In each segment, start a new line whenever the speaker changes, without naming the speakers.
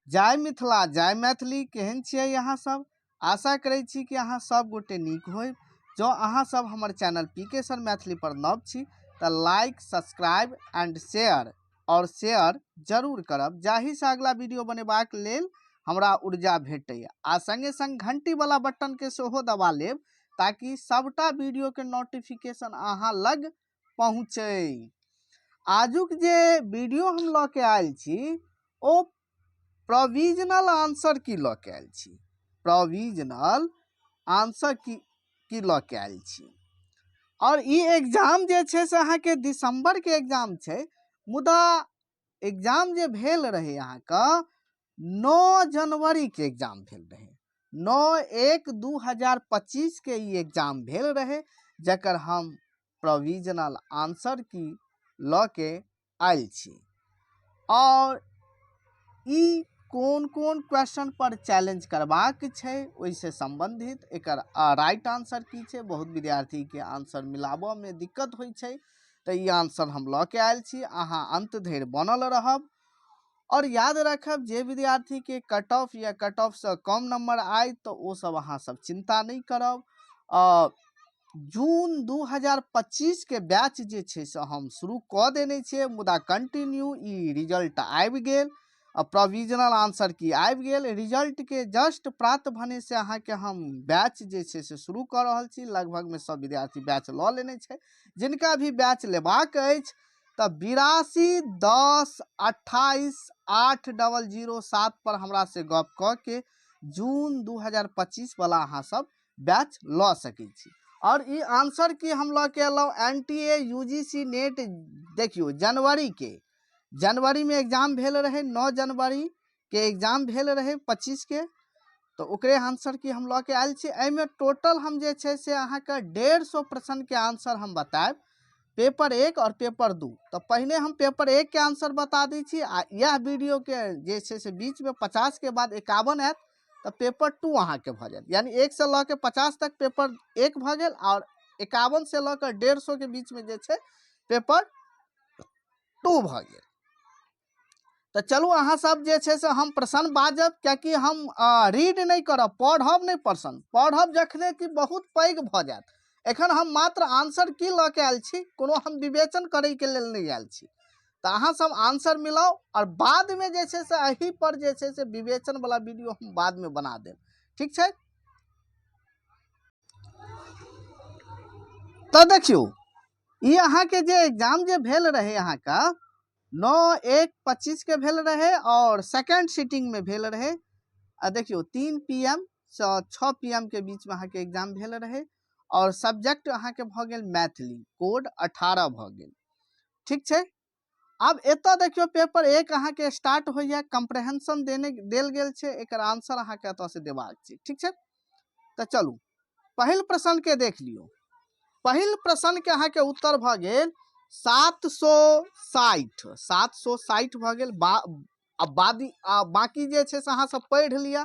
जय मिथिला जय मैथिली। केहन छियै अहाँ सब? आशा करै छी कि अहाँ सब गोटे नीक होइब। जँ अहाँ सब हमर चैनल पी के सर मैथिली पर नव छी तऽ लाइक सब्सक्राइब एंड शेयर और शेयर जरूर करब, जाहिसँ अगला वीडियो बनेबाक लेल हमरा ऊर्जा भेटैए। आ संगे संग घंटी वाला बटन के सेहो दबा लेब ताकि सबटा वीडियो के नोटिफिकेशन अहाँ लग पहुँचै। आजुक जे वीडियो हम लऽ के आयल छी ओ प्रोविजनल आंसर की लऽ के आयल छी, प्रोविजनल आंसर की की लऽ के आयल छी। और ई एग्जाम जे छै से अहाँके दिसंबर के एग्जाम छै, मुदा एग्जाम जे भेल रहै अहाँके 9 जनवरी के एग्जाम भेल रहै, 9/1/2025 के ई एग्जाम भेल रहै, जकर हम प्रोविजनल आंसर की लऽ के आयल छी। और ई कोन कोन क्वेश्चन पर चैलेंज करबाक छै ओहिसँ सम्बन्धित एकर राइट आंसर की छै। बहुत विद्यार्थीके आंसर मिलाबऽमे दिक्कत होइ छै, तऽ ई आंसर हम लऽ के आयल छी। अहाँ अन्त धरि बनल रहब और याद रखब जे विद्यार्थीके कट ऑफ या कट ऑफसँ कम नंबर आय तऽ ओ सब अहाँ सब चिंता नहि करब। जून 2025 के बैच जे छै से हम शुरू कऽ देने छियै, मुदा कंटिन्यू ई रिजल्ट आबि गेल, प्रोविजनल आंसर की आबि गेल। रिजल्ट के जस्ट प्राप्त भने से अहाँके हम बैच जे छै से शुरू कऽ रहल छी। लगभगमे सब विद्यार्थी बैच लऽ लेने छै। जिनका भी बैच लेबाक अछि तऽ 82 10 28 8 00 7 पर हमरा से गप कऽ के जून 2025 वाला अहाँ सब बैच लऽ सकै छी। और ई आंसर की हम लऽ के एलहुँ N T A U G C NET. देखियौ जनवरी में एग्जाम भेल रहे, 9 जनवरी के एग्जाम भेल रहे 25 के, तऽ ओकरे आंसर की हम लऽ के आयल छी। एहिमे टोटल हम जे छै से अहाँके 150 प्रश्न के आंसर हम बतायब, पेपर 1 और पेपर 2। तऽ पहिने हम पेपर 1 के आंसर बता दै छी, आ इएह वीडियो के जे छै से बीच में 50 के बाद 51 आयत तऽ पेपर 2 अहाँके भऽ जायत। यानी 1 से लऽ के 50 तक पेपर 1 भऽ गेल और 51 से लऽ के 150 के बीच में जे छै पेपर 2 भऽ गेल। तऽ चलू अहाँ सब जे छै से हम प्रश्न बाजब, कियाकि हम रीड नहि करब, पढ़ब नहि प्रश्न, पढ़ब जखने कि बहुत पैघ भऽ जायत। एखन हम मात्र आंसर की लऽ के आयल छी, कोनो हम विवेचन करैके लेल नहि आयल छी। तऽ अहाँ सब आंसर मिलाउ और बादमे जे छै से एहि पर जे छै से विवेचन वाला वीडियो हम बादमे बना देब, ठीक छै। तऽ देखियौ ई अहाँके जे एग्जाम जे भेल रहै अहाँके 9/1/25 के भेल रहे और सेकेंड सीटिंग में भेल रहे। आ देखियौ 3 पी एम से 6 पी एम के बीच में अहाँके एग्जाम भेल रहे और सब्जेक्ट अहाँके भऽ गेल मैथिली, कोड 18 भऽ गेल, ठीक छै। आब एतऽ देखियौ पेपर 1 अहाँके स्टार्ट होइया, कम्प्रहेंशन देने देल गेल छै, एकर आंसर अहाँके एतऽ से देबाक छै, ठीक छै। तऽ चलू पहिल प्रश्न के देख लियौ। पहिल प्रश्न के अहाँके उत्तर भऽ गेल 760, 760 भऽ गेल। आ बादी आ बाकी जे छै से अहाँ सब पढ़ि लिअ,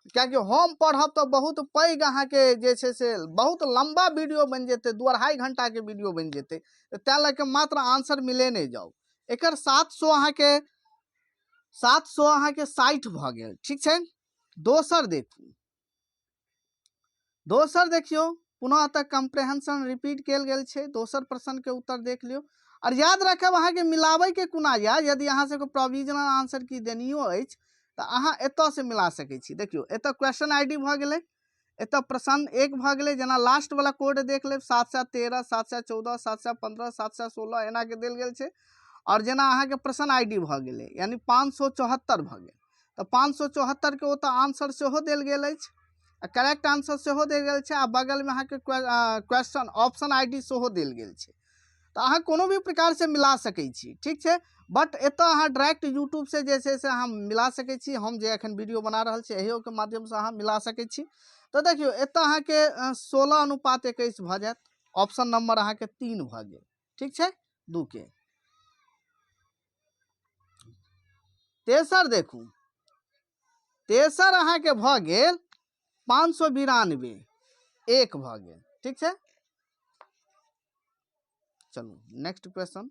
कियाकि हम पढ़ब तऽ बहुत पैघ अहाँके जे छै से बहुत लम्बा वीडियो बनि जेतै, 2-2.5 घंटाके वीडियो बनि जेतै, तऽ तैं लऽ कऽ मात्र आंसर मिलेने जाउ। एकर 700 अहाँके 60 भऽ गेल, ठीक छै। दोसर देखू, दोसर देखियौ पुनः एतऽ कम्प्रहेंशन रिपीट कयल गेल छै। दोसर प्रश्न के उत्तर देख लियौ और याद रखब अहाँके मिलाबै के कोना यऽ। यदि अहाँ सबके प्रोविजनल आंसर की देनियो अछि तऽ अहाँ एतऽ से मिला सकै छी। देखियौ एतऽ क्वेश्चन I D भऽ गेलै, एतऽ प्रश्न 1 भऽ गेलै, जेना लास्ट वाला कोड देख लेब 713, 714, 715, 716 एना के देल गेल छै। और जेना अहाँके प्रश्न I D भऽ गेलै यानी 574 भऽ गेल, तऽ 574 के ओतऽ आंसर सेहो देल गेल अछि आ करेक्ट आंसर सेहो देल गेल छै, आ बगलमे अहाँके क्वेश्चन ऑप्शन I D सेहो देल गेल छै। तऽ अहाँ कोनो भी प्रकारसँ मिला सकै छी, ठीक छै। बट एतऽ अहाँ डायरेक्ट यूट्यूबसँ जे छै से अहाँ मिला सकै छी। हम जे एखन वीडियो बना रहल छी एहिओके माध्यमसँ अहाँ मिला सकै छी। तऽ देखियौ एतऽ अहाँके 16:21 भऽ जायत, ऑप्शन नंबर अहाँके 3 भऽ गेल, ठीक छै, 2 के। तेसर देखू, तेसर अहाँके भऽ गेल 592, 1 भऽ गेल, ठीक छै। चलू नेक्स्ट क्वेश्चन।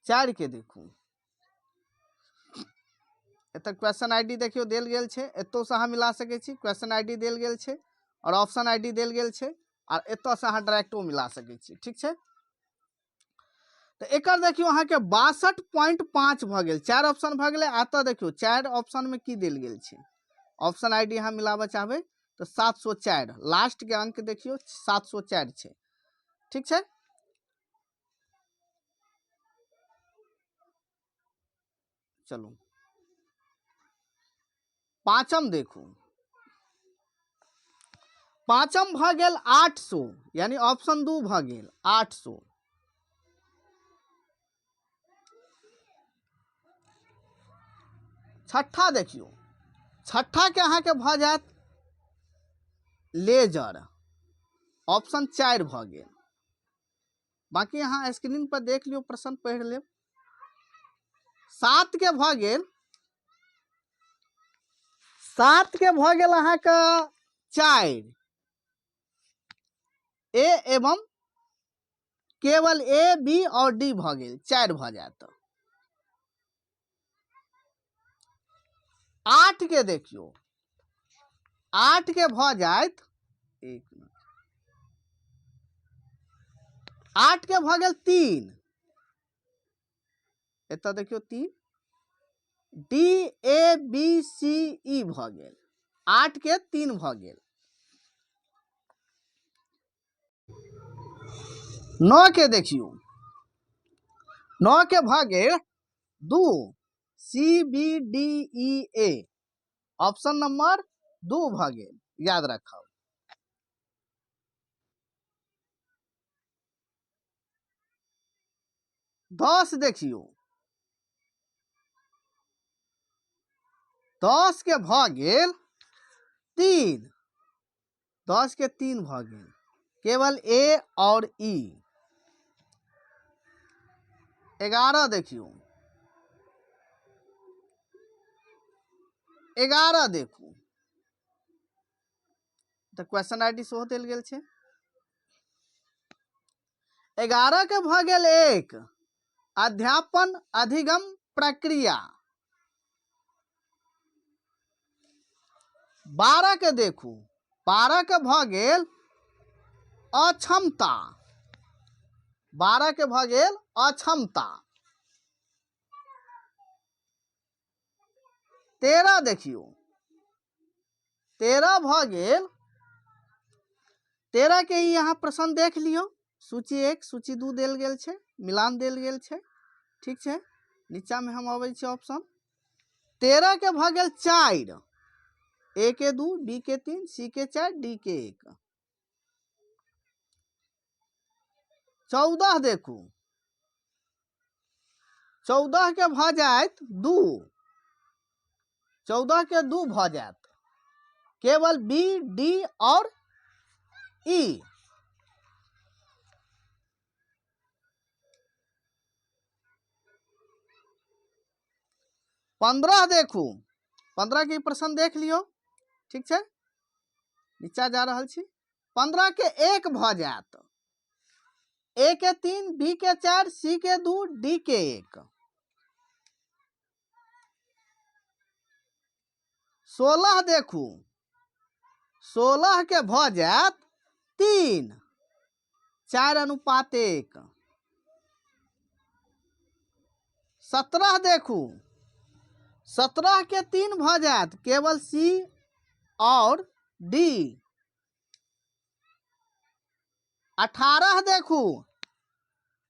चारि के देखू, एतऽ क्वेश्चन I D देखियौ देल गेल छै, एतौसँ अहाँ मिला सकै छी। क्वेश्चन I D देल गेल छै आओर ऑप्शन I D देल गेल छै, आर एतऽसँ अहाँ डायरेक्टो मिला सकै छी। ठीक छै, तऽ एकर देखियौ अहाँके 62.5 भऽ गेल, 4 ऑप्शन भऽ गेलै। आ एतऽ देखियौ 4 ऑप्शनमे की देल गेल छै, ऑप्शन I D अहाँ मिलाबऽ चाहबै तऽ 704, लास्टके अंक देखियौ 704 छै। ठीक छै, चलू पाँचम देखू। पाँचम भऽ गेल 800, यानी ऑप्शन 2 भऽ गेल 800। छठा देखियौ, छठा के अहाँके भऽ जायत लेजर, ऑप्शन 4 भऽ गेल। बाकी अहाँ स्क्रीन पर देख लियौ, प्रश्न पढ़ि लेब। 7 के भऽ गेल, 7 के भऽ गेल अहाँके 4, ए एवं केवल ए बी और डी भऽ गेल, 4 भऽ जायत। 8 के देखियौ, 8 के भऽ जायत, एक मिनट, 8 के भऽ गेल 3, एतऽ देखियौ 3, डी ए बी सी ई भऽ गेल, 8 के 3 भऽ गेल। 9 के देखियौ, 9 के भऽ गेल 2, C B D E A, option number 2 भऽ गेल, याद रखब। 10 देखियौ, 10 के भऽ गेल 3, 10 के 3 भऽ गेल, केवल ए और ई। 11 देखियौ, 11 देखू तऽ क्वेश्चन I D सेहो देल गेल छै। 11 के भऽ गेल 1, अध्यापन अधिगम प्रक्रिया। 12 के देखू, 12 के भऽ गेल अक्षमता, 12 के भऽ गेल अक्षमता। 13 देखियौ, 13 भऽ गेल, 13 के ई अहाँ प्रश्न देख लियौ, सूची 1 सूची 2 देल गेल छै, मिलान देल गेल छै। ठीक छै, नीचा में हम अबै छी ऑप्शन 13 के भऽ गेल 4, ए के 2, बी के 3, सी के 4, डी के 1। 14 देखू, 14 के भऽ जायत 2, 14 के 2 भऽ जायत, केवल बी डी और ई। 15 देखू, 15 के प्रश्न देख लियौ। ठीक छै, नीचा जा रहल छी। 15 के 1 भऽ जायत, ए के 3, बी के 4, सी के 2, डी के 1। 16 देखू, 16 के भऽ जायत 3, 4 अनुपात 1। 17 देखू, 17 के 3 भऽ जायत, केवल सी और डी। 18 देखू,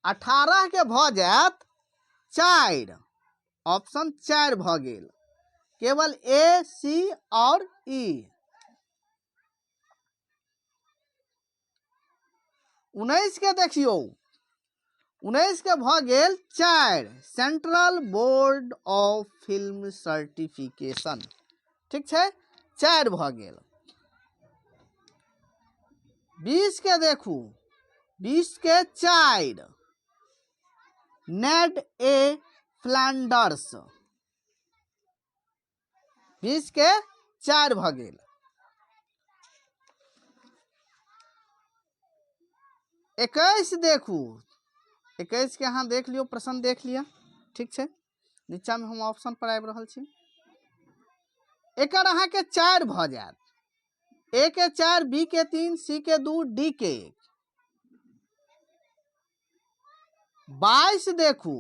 18 के भऽ जायत 4, ऑप्शन 4 भऽ गेल, केवल ए सी और ई। 19 के देखियौ, 19 के भऽ गेल 4, central board of film certification. ठीक छै, 4 भऽ गेल। 20 के देखू, 20 के 4, नेड ए फ्लैंडर्स, 20 के 4 भऽ गेल। 21 देखू, 21 के अहाँ देख लियौ, प्रश्न देख लिअ। ठीक छै, नीचाँमे हम ऑप्शन पर आबि रहल छी। एकर अहाँके 4 भऽ जायत। ए के 4, बी के 3, सी के 2, डी के 1। 22 देखू,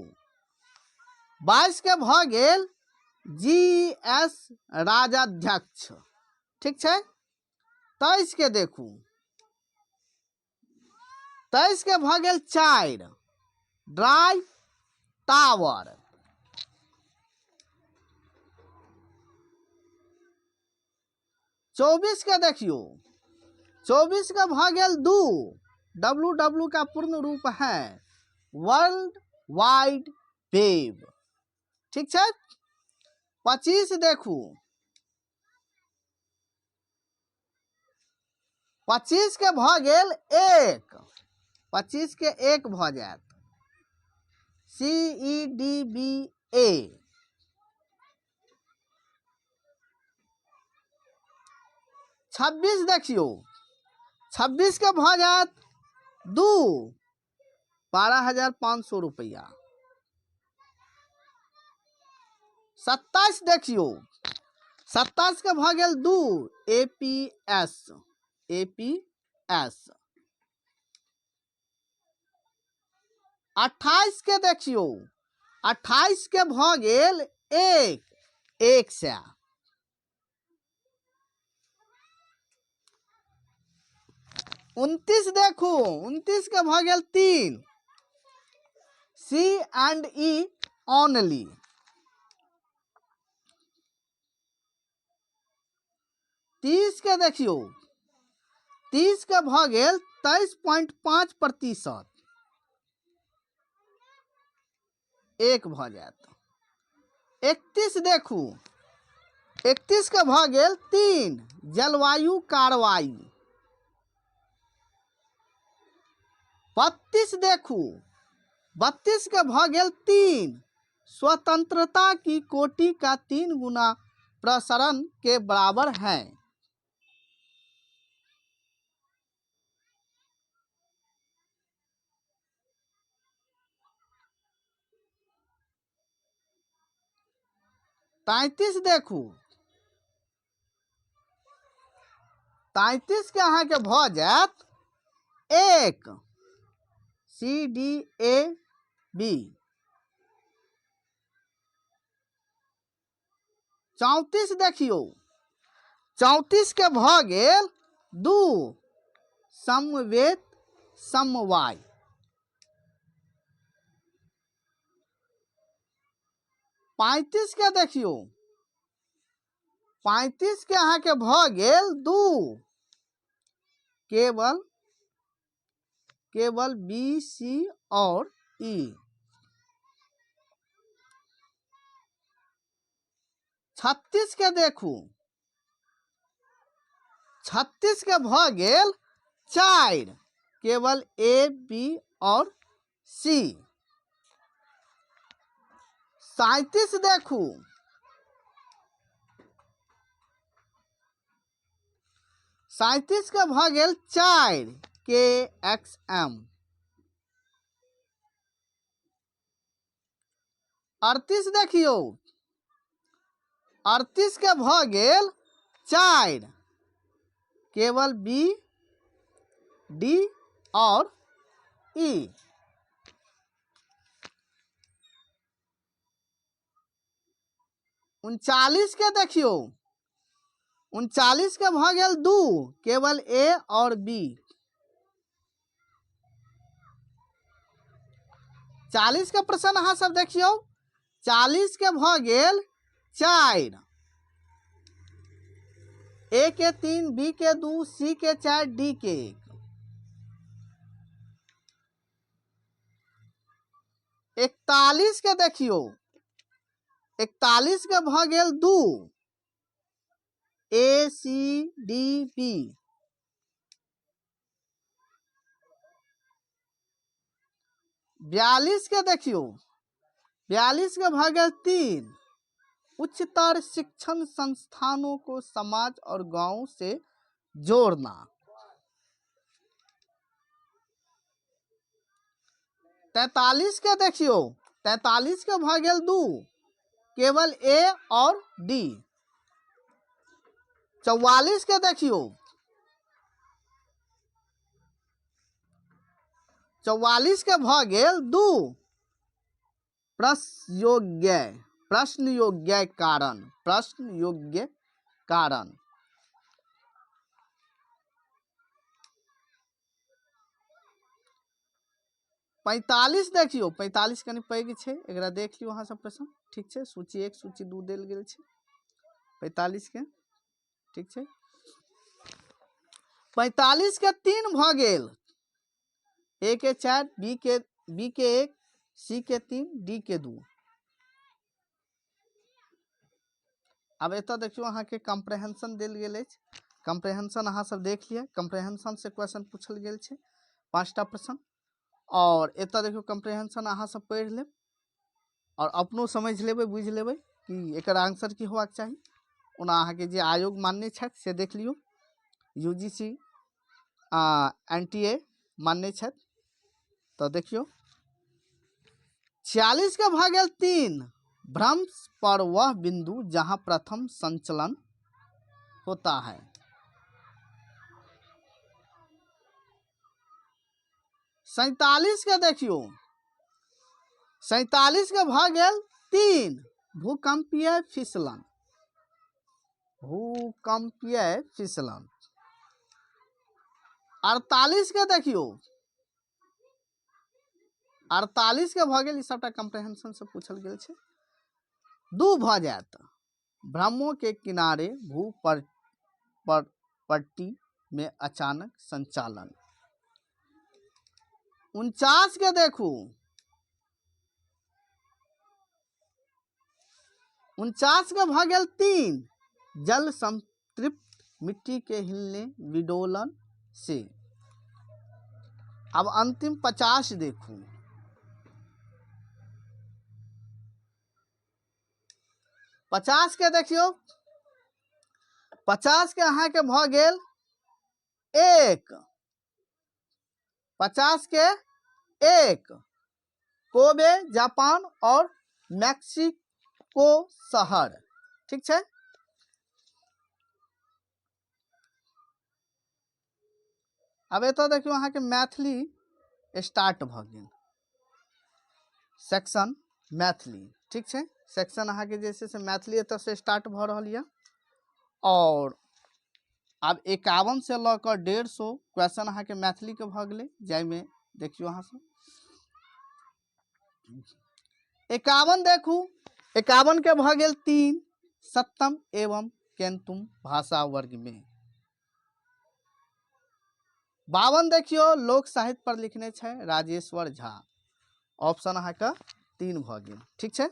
22 के भऽ गेल जी एस राजाध्यक्ष। ठीक छै, 23 के देखू, 23 के भऽ गेल 4, ड्राई टावर। 24 के देखियौ, 24 के भऽ गेल 2, डब्लू डब्लू का पूर्ण रूप है वर्ल्ड वाइड वेब। ठीक छै, 25 देखू, 25 के भऽ गेल 1, 25 के 1 भऽ जायत C E D B A. 26 देखियौ, 26 के भऽ जायत 2, 12,500 रुपैआ। 27 देखियौ, 27 के भऽ गेल 2, A P S, A P S. 28 के देखियौ, 28 के भऽ गेल 1, 100। 29 देखू, 29 के भऽ गेल 3, सी एंड ई ऑनली। 30 के देखियौ, 30 के भऽ गेल 23.5%, 1 भऽ जायत। 31 देखू, 31 के भऽ गेल 3, जलवायु कार्रवाई। 32 देखू, 32 के भऽ गेल 3, स्वतंत्रता की कोटि का 3 गुना प्रसरण के बराबर है। 33 देखू, 33 के अहाँके भऽ जायत 1, सी डी ए बी। 34 देखियौ, 34 के भऽ गेल 2, समवेत समवाय। 35 के देखियौ, 35 के अहाँके भऽ गेल 2, केवल केवल बी सी और ई। 36 के देखू, 36 के भऽ गेल 4, केवल ए बी और सी। 37 देखू, 37 के भऽ गेल 4, के एक्स एम। 38 देखियौ, 38 के भऽ गेल 4, केवल बी डी और ई। 39 के देखियौ, 39 के भऽ गेल 2, केवल ए और बी। 40 के प्रश्न अहाँ सब देखियौ, 40 के भऽ गेल 4, ए के 3, बी के 2, सी के 4, डी के 1। 41 के देखियौ, 41 के भऽ गेल 2, ए सी डी बी। 42 के देखियौ, 42 के भऽ गेल 3, उच्चतर शिक्षण संस्थानों को समाज और गांव से जोड़ना। 43 के देखियौ, 43 के भऽ गेल 2, केवल ए और डी। 44 के देखियौ, 44 के भऽ गेल 2, प्रश्न योग्य, प्रश्न योग्य कारण, प्रश्न योग्य कारण। 45 देखियौ, 45 कनि पैघ छै, एकरा देख लियौ अहाँ सब प्रश्न, ठीक छै। सूची 1 सूची 2 देल गेल छै 45 के, ठीक छै। 45 के 3 भऽ गेल, ए के 4, बी के 1, सी के 3, डी के 2। आब एतऽ देखियौ अहाँके कम्प्रहेंशन देल गेल अछि, कम्प्रहेंशन अहाँ सब देख लिअ, कम्प्रहेंशन से क्वेश्चन पूछल गेल छै 5टा प्रश्न। और एतऽ देखियौ कम्प्रहेंशन अहाँ सब पढ़ि लेब और अपनो समझि लेबै, बुझि लेबै कि एकर आंसर की होबाक चाही। ओना अहाँके जे आयोग मान्य छथि से देख लियौ, U G C N T A मान्य छथि। तऽ देखियौ 46 के भऽ गेल 3, भ्रंश पर वह बिंदु जहां प्रथम संचलन होता है। 47 के देखियौ, 47 के भऽ गेल 3, भूकंपीय फिसलन, भूकंपीय फिसलन। 48 के देखियौ, 48 के भऽ गेल, ई सबटा कम्प्रहेंशन से पूछल गेल छै, 2 भऽ जायत। भ्रमो के किनारे भू पर, पर पट्टी में अचानक संचालन। 49 के देखू, 49 के भऽ गेल 3, जल संतृप्त मिट्टी के हिलने विडोलन से। अब अंतिम 50 देखू, 50 के देखियौ, 50 के अहाँके भऽ गेल 1, 50 के 1, कोबे जापान और मैक्सिको शहर, ठीक छै। आब एतऽ देखियौ अहाँके मैथिली स्टार्ट भऽ गेल, सेक्शन मैथिली, ठीक छै। सेक्शन अहाँके जे छै से मैथिली एतऽ से स्टार्ट भऽ रहल यऽ। और आब 51 से लऽ कऽ 150 क्वेश्चन अहाँके मैथिलीके भऽ गेलै, जाहिमे देखियौ अहाँ सब 51 देखू, 51 के भऽ गेल 3, सप्तम एवं केंतुम भाषा वर्ग में। 52 देखियौ, लोक साहित्य पर लिखने छै राजेश्वर झा, ऑप्शन अहाँके 3 भऽ गेल, ठीक छै।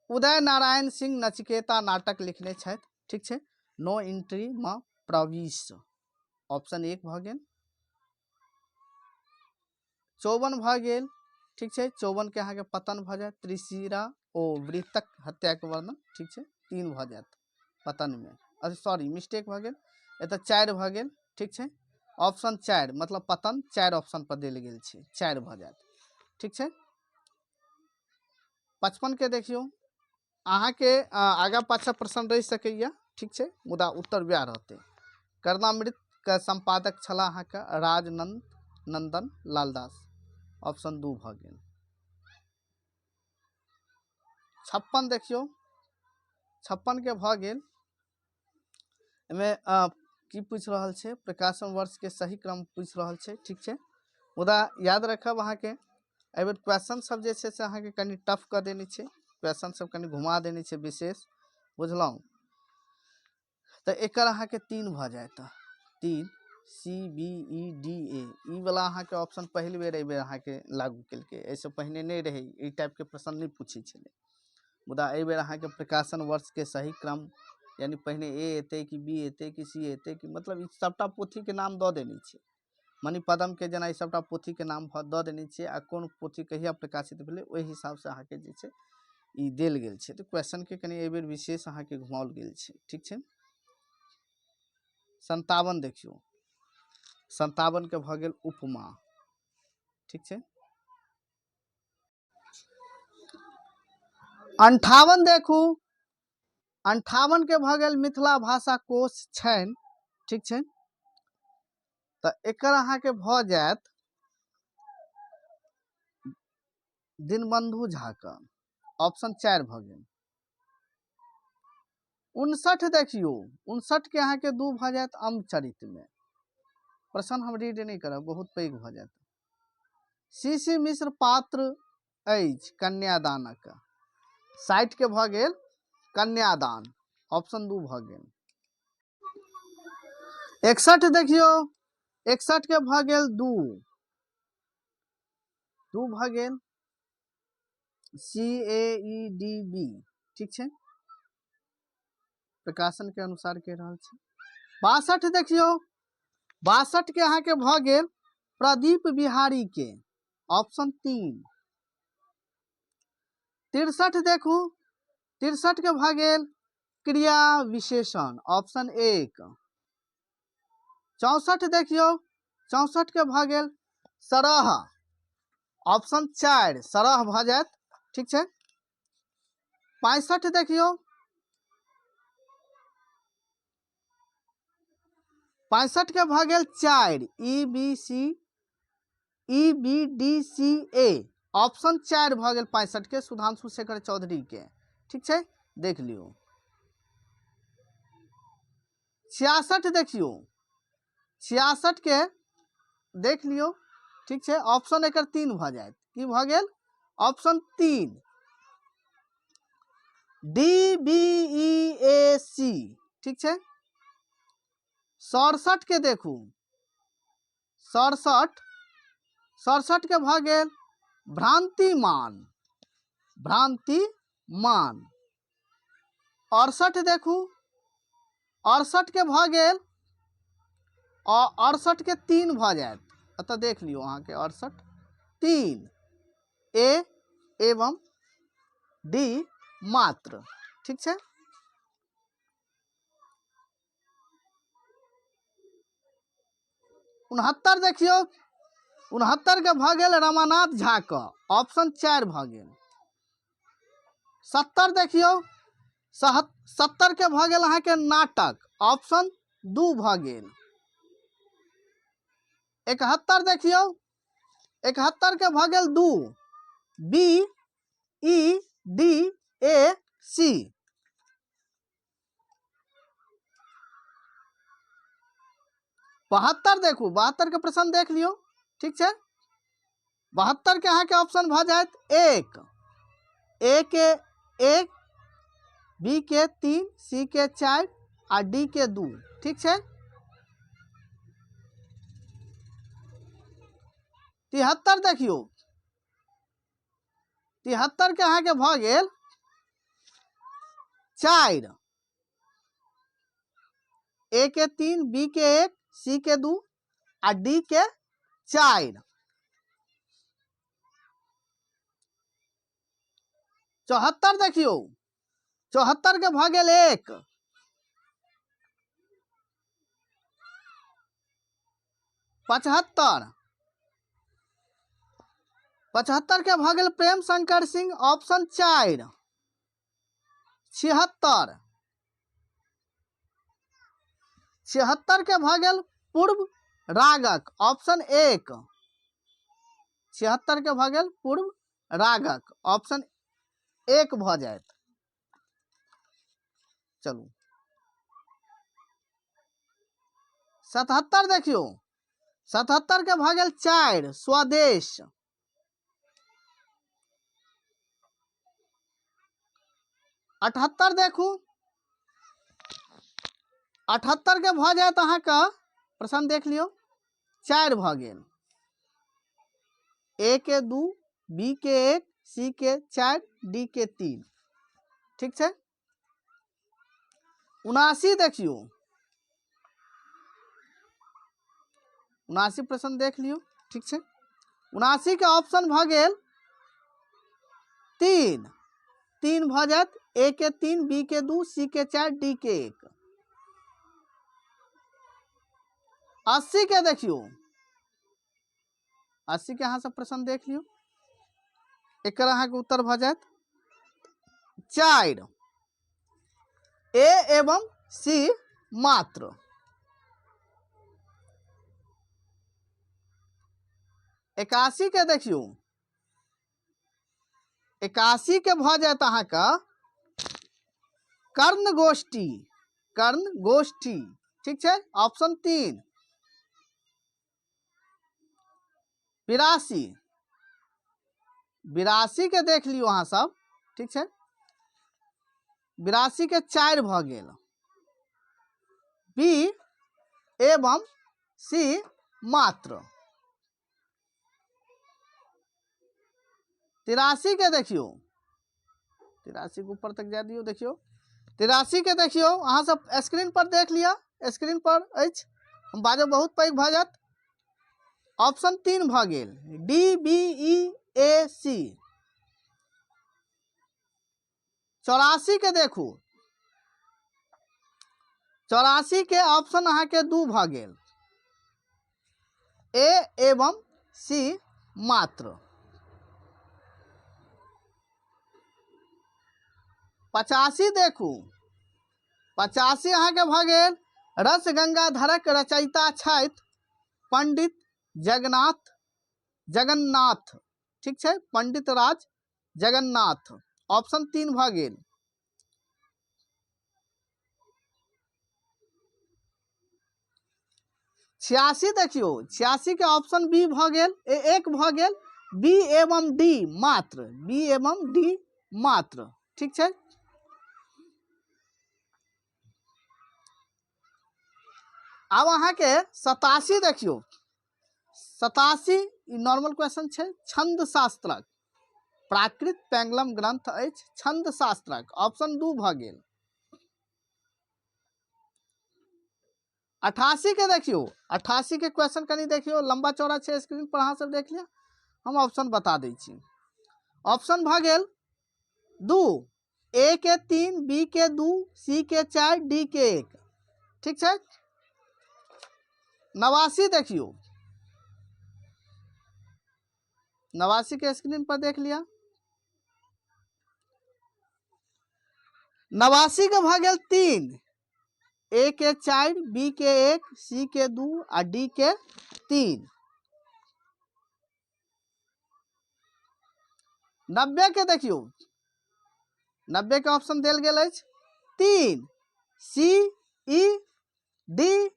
उदय नारायण सिंह नचिकेता नाटक लिखने छथि, ठीक छै। नो एंट्री म प्रवेश, ऑप्शन 1 भऽ गेल। 54 भऽ गेल, ठीक छै। 54 के अहाँके पतन भऽ जायत, त्रिशिरा ओ वृत्तक हत्याके वर्णन, ठीक छै, 3 भऽ जायत पतनमे, अरे सॉरी मिस्टेक भऽ गेल, एतऽ 4 भऽ गेल, ठीक छै। ऑप्शन 4 मतलब पतन 4 ऑप्शन पर देल गेल छै, 4 भऽ जायत, ठीक छै। 55 के देखियौ, अहाँके आगाँ पाछाँ प्रश्न रहि सकैए, ठीक छै, मुदा उत्तर वएह रहतै। कर्णामृत के संपादक छलाह अहाँके राजनंद नंदन लालदास, ऑप्शन 2 भऽ गेल। 56 देखियौ, 56 के भऽ गेल, एहिमे की पूछि रहल छै, प्रकाशन वर्ष के सही क्रम पूछि रहल छै, ठीक छै। मुदा याद रखब अहाँके एहिबेर क्वेश्चन सब जे छै से अहाँके कनि टफ कऽ देने छै, क्वेश्चन सब कनि घुमा देने छै विशेष, बुझलहुँ। तऽ एकर अहाँके 3 भऽ जायत, 3 C B E D A, E वाला अहाँके ऑप्शन पहिल बेर एहिबेर अहाँके लागू केलकै, एहिसँ पहिने नहि रहै, ई टाइपके प्रश्न नहि पूछै छलै। मुदा एहिबेर अहाँके प्रकाशन वर्षके सही क्रम, यानी पहिने ए एतै कि बी एतै कि सी एतै कि, मतलब ई सबटा पोथीके नाम दऽ देने छै। मणिपद्मके जेना ई सबटा पोथीके नाम दऽ देने छियै आ कोन पोथी कहिया प्रकाशित भेलै ओहि हिसाबसँ अहाँके जे छै ई देल गेल छै। तऽ क्वेश्चनके कनि एहिबेर विशेष अहाँके घुमाओल गेल छै, ठीक छै। 57 देखियौ, 57 के भऽ गेल उपमा। ठीक छै। 58 देखू, 58 के भऽ गेल मिथिला भाषा कोश छनि। ठीक छै, तऽ एकर अहाँके भऽ जायत दीनबंधु झा के, ऑप्शन 4 भऽ गेल। 59 देखियौ, 59 के अहाँके 2 भऽ जायत अम्बचरित में। प्रश्न हम रीड नहि करब, बहुत पैघ भऽ जायत। सी सी मिश्र पात्र अछि कन्यादानक, 60 के भऽ गेल कन्यादान, ऑप्शन 2 भऽ गेल। 61 देखियौ, 61 के भऽ गेल 2, 2 भऽ गेल C A E D B. ठीक छै, प्रकाशन के अनुसार कहि रहल छी। 62 देखियौ, 62 के अहाँके भऽ गेल प्रदीप बिहारी के, ऑप्शन 3। 63 देखू, 63 के भऽ गेल क्रिया विशेषण, ऑप्शन 1। 64 देखियौ, 64 के भऽ गेल सरह, ऑप्शन 4, सरह भऽ जायत। ठीक छै। 65 देखियौ, 65 के भऽ गेल 4, E B C, E B D C A, option 4 भऽ गेल 65 के, सुधांशु शेखर चौधरी के। ठीक छै, देख लियौ। 66 देखियौ, 66 के देख लियौ। ठीक छै, ऑप्शन एकर 3 भऽ जायत। की भऽ गेल? Option 3, D B E A C. ठीक छै। 67 के देखू, 67 के भऽ गेल भ्रांतिमान, भ्रांतिमान। 68 देखू, 68 के भऽ गेल 68 के 3 भऽ जायत। एतऽ देख लियौ अहाँके 68 3, ए एवं डी मात्र। ठीक छै। 69 देखियौ, 69 के भऽ गेल रमानाथ झा के, ऑप्शन 4 भऽ गेल। 70 देखियौ, 70 के भऽ गेल अहाँके नाटक, ऑप्शन 2 भऽ गेल। 71 देखियौ, 71 के भऽ गेल 2, B E D A C. 72 देखू, 72 के प्रश्न देख लियौ। ठीक छै, 72 के अहाँके ऑप्शन भऽ जायत 1, ए के 1, बी के 3, सी के 4 आ डी के 2। ठीक छै। 73 देखियौ, 73 के अहाँके भऽ गेल 4, ए के 3, बी के 1, सी के 2 आ डी के 4। 74 देखियौ, 74 के भऽ गेल 1, 75, 75 के भऽ गेल प्रेम शंकर सिंह, ऑप्शन 4। 76, 76 के भऽ गेल पूर्व रागक, ऑप्शन 1। 76 के भऽ गेल पूर्व रागक, ऑप्शन 1 भऽ जायत। चलू 77 देखियौ, 77 के भऽ गेल 4, स्वदेश। 78 देखू, 78 के भऽ जायत अहाँके प्रश्न देख लियौ, 4 भऽ गेल। ए के 2, बी के 1, सी के 4, डी के 3। ठीक छै। 79 देखियौ, 79 प्रश्न देख लियौ। ठीक छै, 79 के ऑप्शन भऽ गेल 3, 3 भऽ जायत, ए के 3, बी के 2, सी के 4, डी के 1। 80 के देखियौ, 80 के अहाँ सब प्रश्न देख लियौ। एकर अहाँके उत्तर भऽ जायत 4, ए एवं सी मात्र। 81 के देखियौ, 81 के भऽ जायत अहाँके कर्ण गोष्ठी, कर्ण गोष्ठी, ठीक छै, ऑप्शन 3। 82, 82 के देख लियौ अहाँ सब, ठीक छै, 82 के 4 भऽ गेल, बी एवं सी मात्र। 83 के देखियौ, 83 के ऊपर तक जा दियौ, देखियौ 83 के देखियौ, अहाँ सब स्क्रीन पर देख लिअ, स्क्रीन पर अछि, हम बाजब बहुत पैघ भऽ जायत। ऑप्शन 3 भऽ गेल, डी बी ई ए सी। 84 के देखू, 84 के ऑप्शन अहाँके 2 भऽ गेल, ए एवं सी मात्र। 85 देखू, 85 अहाँके भऽ गेल रस गंगाधरक रचयिता छथि पंडित जगन्नाथ, ठीक छै, पंडित राज जगन्नाथ, ऑप्शन 3 भऽ गेल। 86 देखियौ, 86 के ऑप्शन बी भऽ गेल, ए 1 भऽ गेल, बी एवं डी मात्र, बी एवं डी मात्र, ठीक छै। आब अहाँके 87 देखियौ, 87 ई नॉर्मल क्वेश्चन छै, छंद शास्त्रक प्राकृत पैंगलम ग्रंथ अछि छंद शास्त्रक, ऑप्शन 2 भऽ गेल। 88 के देखियौ, 88 के क्वेश्चन कनि देखियौ, लंबा चौड़ा छै, स्क्रीन पर अहाँ सब देख लिअ, हम ऑप्शन बता दै छी। ऑप्शन भऽ गेल 2, ए के 3, बी के 2, सी के 4, डी के 1, ठीक छै। 89 देखियौ, 89 के स्क्रीन पर देख लिअ, 89 के भऽ गेल 3, ए के 4, बी के 1, सी के 2 आ डी के 3। 90 के देखियौ, 90 के ऑप्शन देल गेल अछि 3, सी ई डी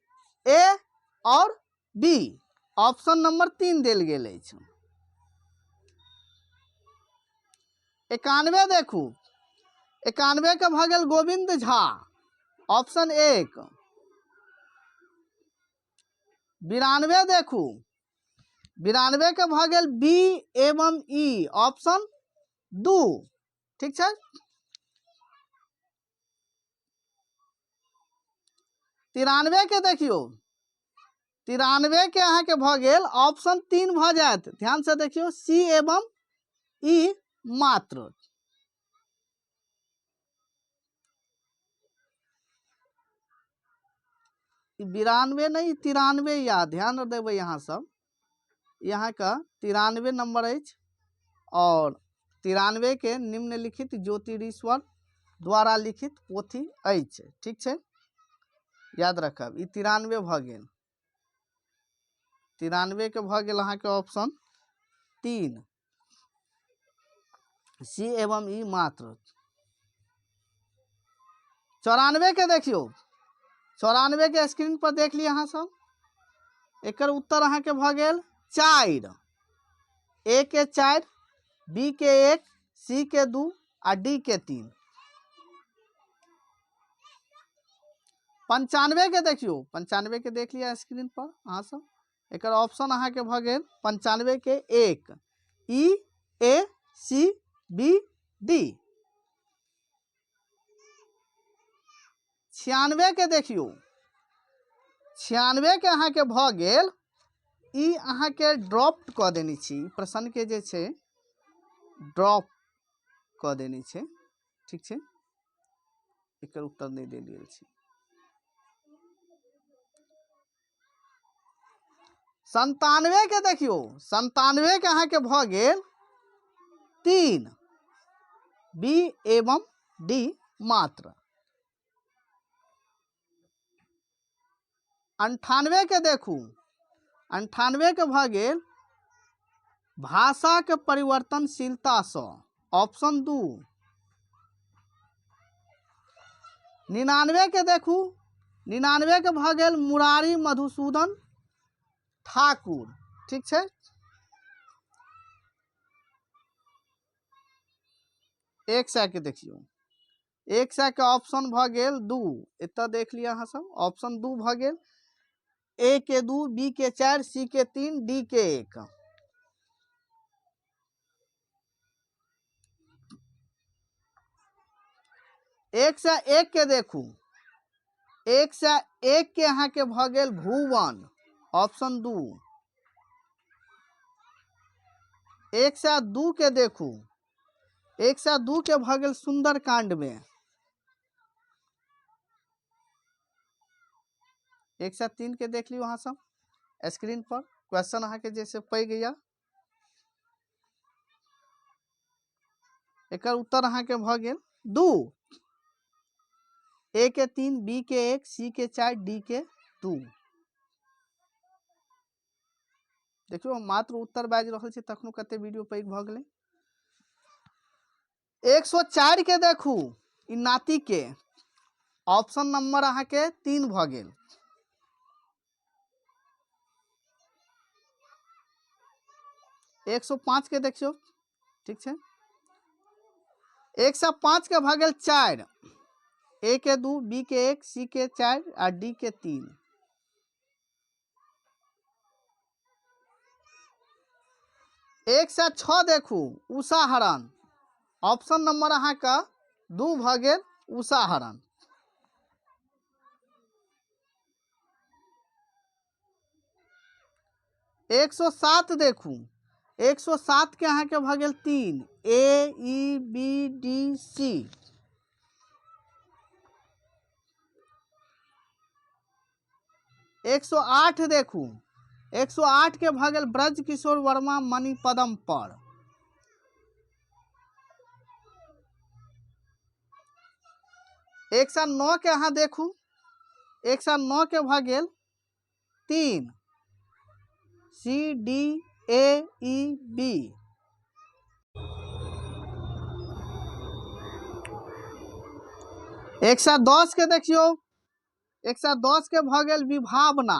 ए और बी, ऑप्शन नंबर 3 देल गेल अछि। 91 देखू, 91 के भऽ गेल गोविंद झा, ऑप्शन 1। 92 देखू, 92 के भऽ गेल बी एवं ई, ऑप्शन 2, ठीक छै। 93 के देखियौ, 93 के अहाँके भऽ गेल ऑप्शन 3 भऽ जायत, ध्यान से देखियौ, सी एवं ई मात्र। 92 नहीं, 93 या ध्यान देबै अहाँ सब, यहाँ का 93 नंबर अछि और 93 के निम्नलिखित ज्योतिरीश्वर द्वारा लिखित पोथी अछि, ठीक छै, याद रखब। ई 93 भऽ गेल, 93 के भऽ गेल अहाँके ऑप्शन 3, सी एवं ई मात्र। 94 के देखियौ, 94 के स्क्रीन पर देख लिअ अहाँ सब, एकर उत्तर अहाँके भऽ गेल 4, ए के 4, बी के 1, सी के 2 आ डी के 3। 95 के देखियौ, 95 के देख लिअ स्क्रीन पर अहाँ सब, एकर ऑप्शन अहाँके भऽ गेल 95 के 1, ई ए सी बी डी। 96 के देखियौ, 96 के अहाँके भऽ गेल, ई अहाँके ड्रॉप कऽ देने छी, प्रश्न के जे छै ड्रॉप कऽ देने छै, ठीक छै, एकर उत्तर नहि देल गेल छै। 97 के देखियौ, 97 के अहाँके भऽ गेल 3, बी एवं डी मात्र। 98 के देखू, 98 के भऽ गेल भाषाके परिवर्तनशीलतासँ, ऑप्शन 2। 99 के देखू, 99 के भऽ गेल मुरारी मधुसूदन ठाकुर। ठीक छै, 100 के देखियौ, 100 के ऑप्शन भऽ गेल 2। एतऽ देख लिअ अहाँ सब, ऑप्शन 2 भऽ गेल। ए के 2, बी के 4, सी के 3, डी के 1। 101 के देखू, 101 के अहाँके भऽ गेल भुवन, ऑप्शन 2। 102 के देखू, 102 के भऽ गेल सुंदरकांड में। 103 के देख लियौ अहाँ सब स्क्रीन पर, क्वेश्चन अहाँके जैसे पैघ यऽ, एकर उत्तर अहाँके भऽ गेल 2। ए के 3, बी के 1, सी के 4, डी के 2। देखियौ हम मात्र उत्तर बाजि रहल छी तखनो कते वीडियो पैघ भऽ गेलै। 104 के देखू, ई नाती के ऑप्शन नंबर अहाँके 3 भऽ गेल। 105 के देखियौ, ठीक छै, 105 के भऽ गेल 4, ए के 2, बी के 1, सी के 4 आ डी के 3। 106 देखू, उषा हरण, ऑप्शन नंबर अहाँके 2 भऽ गेल, उषा हरण। 107 देखू, 107 के अहाँके भऽ गेल 3, ए ई बी डी सी। 108 देखू, 108 के भऽ गेल ब्रज किशोर वर्मा मणिपदम पर। 109 के अहाँ देखू, 109 के भऽ गेल 3, C D A E B. 110 के देखियौ, 110 के भऽ गेल विभावना,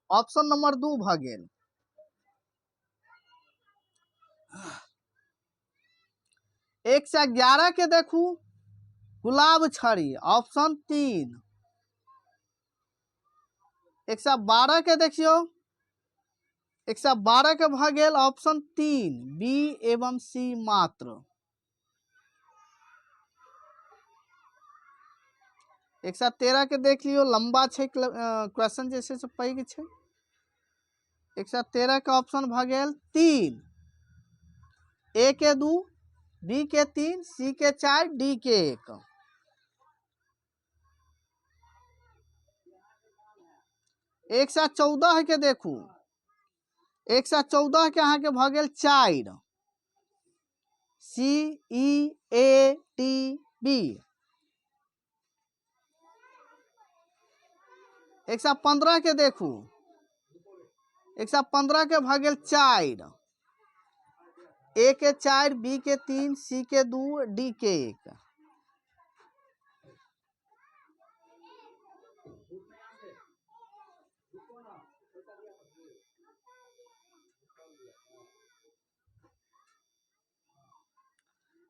ऑप्शन नंबर 2 भऽ गेल। 111 के देखू, गुलाब छड़ी, ऑप्शन 3। 112 के देखियौ, 112 के भऽ गेल ऑप्शन 3, बी एवं सी मात्र। 113 के देख लियौ, लंबा छै क्वेश्चन जे छै से पैघ छै। 113 के ऑप्शन भऽ गेल 3, ए के 2, बी के 3, सी के 4, डी के 1। 114 के देखू, 114 के अहाँके भऽ गेल 4, C E A T B. 115 के देखू, 115 के भऽ गेल 4, ए के 4, बी के 3, सी के 2, डी के 1।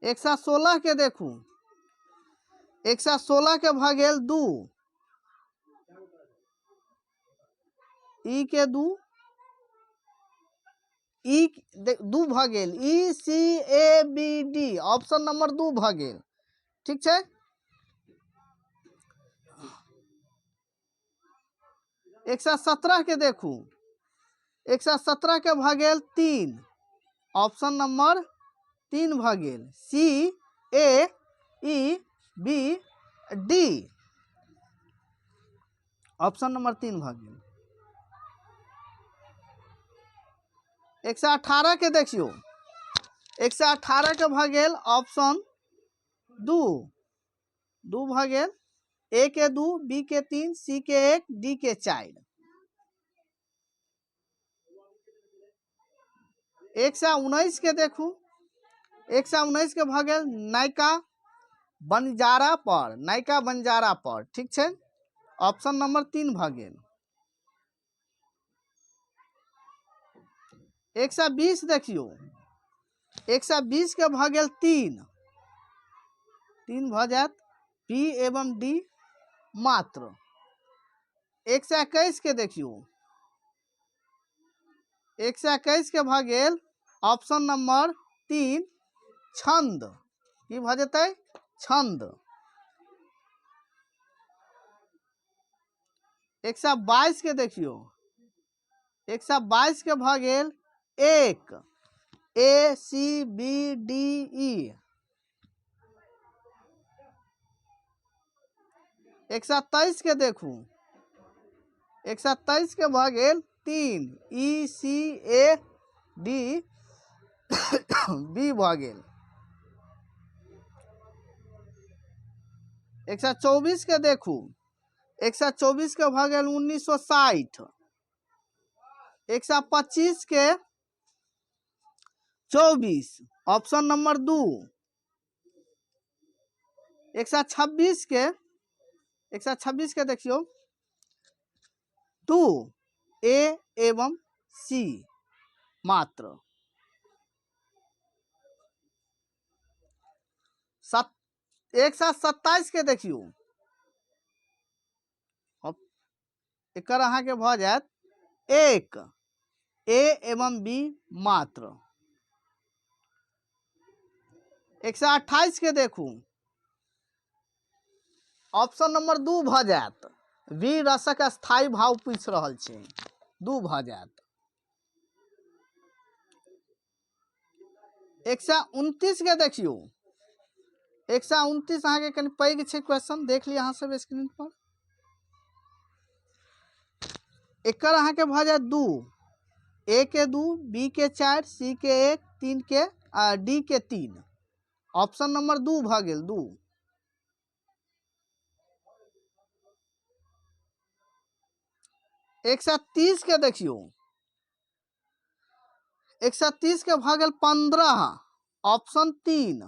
116 के देखू, 116 के भऽ गेल 2, ई के 2, ई 2 भऽ गेल, ई C A B D, option number 2 भऽ गेल। ठीक छै, 117 के देखू, 117 के भऽ गेल 3, ऑप्शन नंबर 3 भऽ गेल, C A E B D, option number 3 भऽ गेल। 118 के देखियौ, 118 के भऽ गेल ऑप्शन 2, 2 भऽ गेल। ए के 2, बी के 3, सी के 1, डी के 4। 119 के देखू, 119 के भऽ गेल नायिका बंजारा पर, नायिका बंजारा पर, ठीक छै, ऑप्शन नंबर 3 भऽ गेल। 120 देखियौ, 120 के भऽ गेल 3, 3 भऽ जायत पी एवं डी मात्र। 121 के देखियौ, 121 के भऽ गेल ऑप्शन नंबर 3 छंद, की भऽ जेतै छंद। 122 के देखियौ, 122 के भऽ गेल 1, ए सी बी डी ई। 123 के देखू, 123 के भऽ गेल 3, ई सी ए डी बी भऽ गेल। 124 के देखू, 124 के भऽ गेल 1960। 125 के 24, ऑप्शन नंबर 2। 126 के, 126 के देखियौ 2, ए एवं सी मात्र। 127 के देखियौ, एकर अहाँके भऽ जायत 1, ए एवं बी मात्र। 128 के देखू, ऑप्शन नंबर 2 भऽ जायत। वीर रसक स्थायी भाव पूछि रहल छै, 2 भऽ जायत। 129 के देखियौ, 129 अहाँके कनि पैघ छै क्वेश्चन, देख लिअ अहाँ सब स्क्रीन पर। एकर अहाँके भऽ जायत 2, ए के 2, बी के 4, सी के 1, 3 के आ डी के 3। ऑप्शन नंबर 2 भऽ गेल, 2। 130 के देखियौ, 130 के भऽ गेल 15, ऑप्शन 3।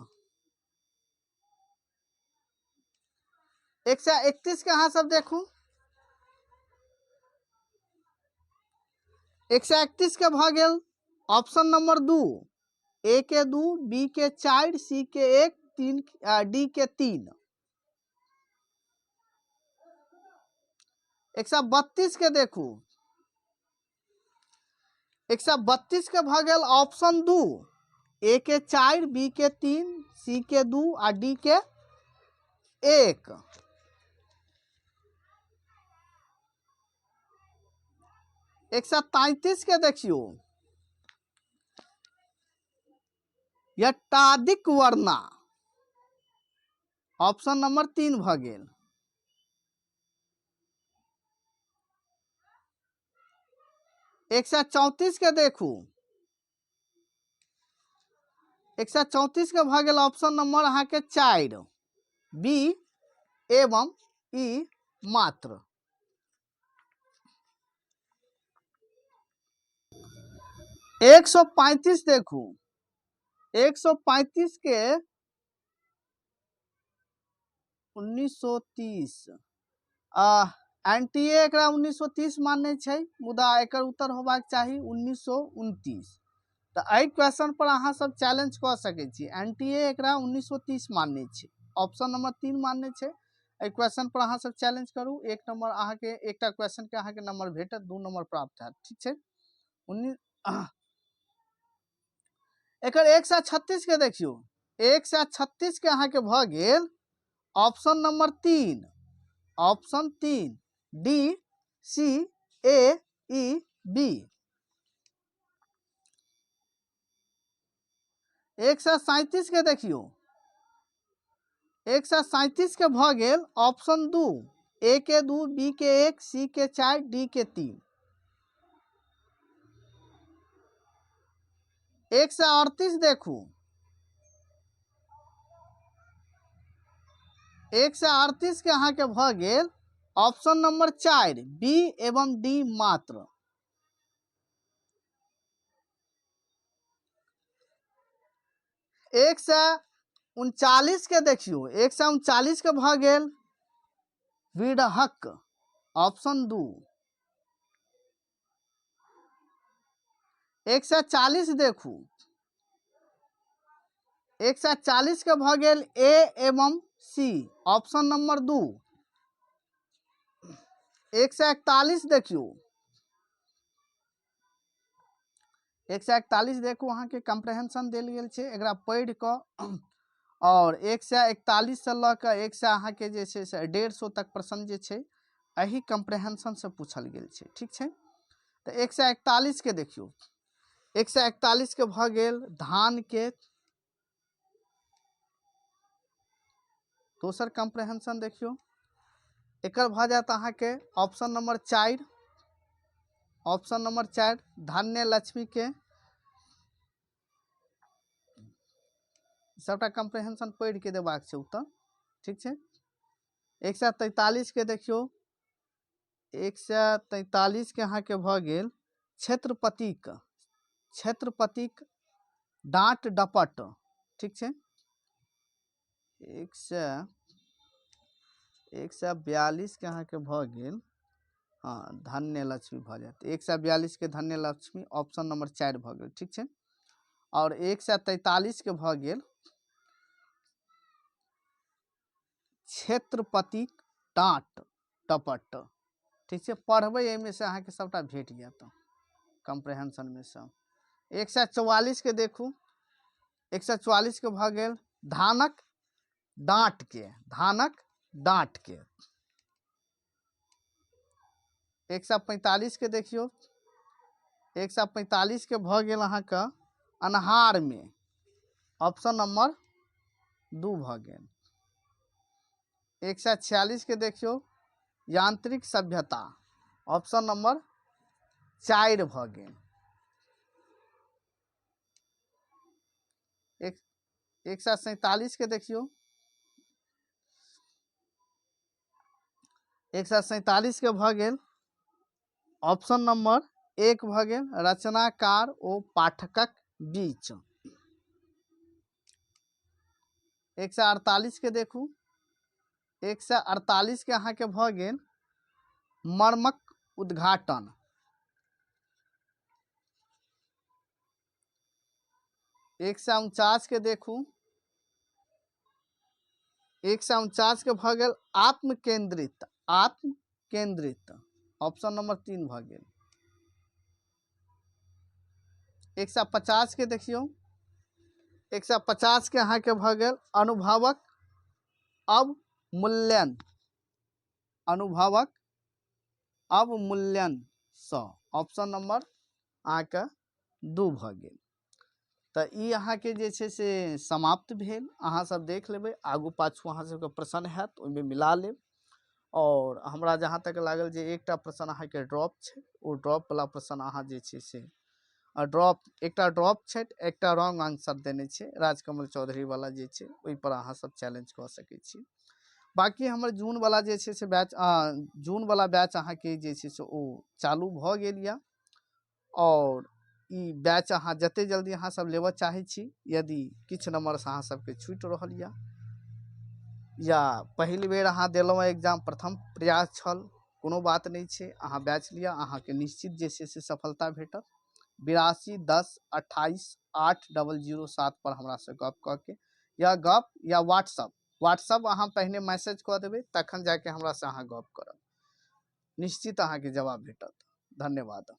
131 के अहाँ सब देखू, 131 के भऽ गेल ऑप्शन नंबर 2, ए के 2, बी के 4, सी के 1, 3, डी के 3। 132 के देखू, 132 के भऽ गेल ऑप्शन 2, ए के 4, बी के 3, सी के 2 आ डी के 1। 133 के देखियौ, यट्टादिक वर्णा, ऑप्शन नंबर 3 भऽ गेल। 134 के देखू, 134 के भऽ गेल ऑप्शन नंबर अहाँके 4, बी एवं ई मात्र। 135 देखू, 135 के 1930, एन टी ए एकरा 1930 मानने छै, मुदा एकर उत्तर होबाक चाही 1929। तऽ एहि क्वेश्चन पर अहाँ सब चैलेंज कऽ सकै छी। एन टी ए एकरा 1930 मानने छै, ऑप्शन नंबर 3 मानने छै। एहि क्वेश्चन पर अहाँ सब चैलेंज करू, 1 नंबर अहाँके, एकटा क्वेश्चन के अहाँके नंबर भेटत, 2 नंबर प्राप्त हैत, ठीक छै। एकर 136 के देखियौ, 136 के अहाँके भऽ गेल option number 3, option 3, D C A E B. 137 के देखियौ, 137 के भऽ गेल ऑप्शन 2, ए के 2, बी के 1, सी के 4, डी के 3। 138 देखू, 138 के अहाँके भऽ गेल ऑप्शन नंबर 4, बी एवं डी मात्र। 139 के देखियौ, 139 के भऽ गेल विरहक, ऑप्शन 2। 140 देखू, 140 के भऽ गेल ए एवं सी, ऑप्शन नंबर 2। 141 देखियौ, 141 देखू अहाँके कम्प्रहेंशन देल गेल छै, एकरा पढ़ि कऽ आओर 141 से लऽ कऽ एक सए अहाँके जे छै से 150 तक प्रश्न जे छै एहि कम्प्रहेंशनसँ पूछल गेल छै। ठीक छै, तऽ 141 के देखियौ, 141 के भऽ गेल धान के। दोसर कम्प्रहेंशन देखियौ, एकर भऽ जायत अहाँके ऑप्शन नंबर 4, ऑप्शन नंबर 4 धान्य लक्ष्मी के। सबटा कम्प्रहेंशन पढ़ि के देबाक छै उत्तर। ठीक छै, 143 के देखियौ, 143 के अहाँके भऽ गेल क्षेत्रपतिक, क्षेत्रपतिक डाँट डपट। ठीक छै, 142 के अहाँके भऽ गेल, हँ, धन्य लक्ष्मी भऽ जायत। 142 के धन्य लक्ष्मी ऑप्शन नंबर 4 भऽ गेल। ठीक छै, आओर 143 के भऽ गेल क्षेत्रपतिक डाँट टपट। ठीक छै, पढ़बै एहिमे से अहाँके सबटा भेट जायत कम्प्रहेंशनमे सँ। 144 के देखू, 144 के भऽ गेल धानक डाँट के, धानक डाँट के। 145 के देखियौ, 145 के भऽ गेल अहाँके अन्हार में, ऑप्शन नंबर 2 भऽ गेल। 146 के देखियौ यांत्रिक सभ्यता, ऑप्शन नंबर 4 भऽ गेल। 147 के देखियौ, 147 के भऽ गेल ऑप्शन नंबर 1 भऽ गेल रचनाकार ओ पाठकक बीच। 148 के देखू, 148 के अहाँके भऽ गेल मर्मक उद्घाटन। 149 के देखू, 149 के भऽ गेल आत्मकेंद्रित, आत्मकेंद्रित, ऑप्शन नंबर 3 भऽ गेल। 150 के देखियौ, 150 के अहाँके भऽ गेल अनुभवक अवमूल्यन, अनुभवक अवमूल्यन सँ, ऑप्शन नंबर अहाँके 2 भऽ गेल। तऽ ई अहाँके जे छै से समाप्त भेल। अहाँ सब देख लेबै, आगू पाछू अहाँ सबके प्रश्न हैत ओहिमे मिला लेब। आओर हमरा जहाँ तक लागल जे एकटा प्रश्न अहाँके ड्रॉप छै, ओ ड्रॉप वला प्रश्न अहाँ जे छै से ड्रॉप, एकटा ड्रॉप छै, एकटा रॉन्ग आंसर देने छै राजकमल चौधरी वाला जे छै, ओहिपर अहाँ सब चैलेंज कऽ सकै छी। बाँकी हमर जून वाला जे छै से बैच, जून वाला बैच अहाँके जे छै से ओ चालू भऽ गेल यऽ। आओर ई बैच अहाँ जते जल्दी अहाँ सब लेबऽ चाहै छी, यदि किछु नम्बरसँ अहाँ सबके छूटि रहल यऽ या पहिल बेर अहाँ देलहुँ एग्जाम, प्रथम प्रयास छल, कोनो बात नहि छै, अहाँ बैच लिअ, अहाँके निश्चित जे छै से सफलता भेटत। 82 10 28 8 00 7 पर हमरासँ गप कऽ के या गप या व्हाट्सअप अहाँ पहिने मैसेज कऽ देबै, तखन जाके हमरासँ अहाँ गप करब, निश्चित अहाँके जवाब भेटत। धन्यवाद।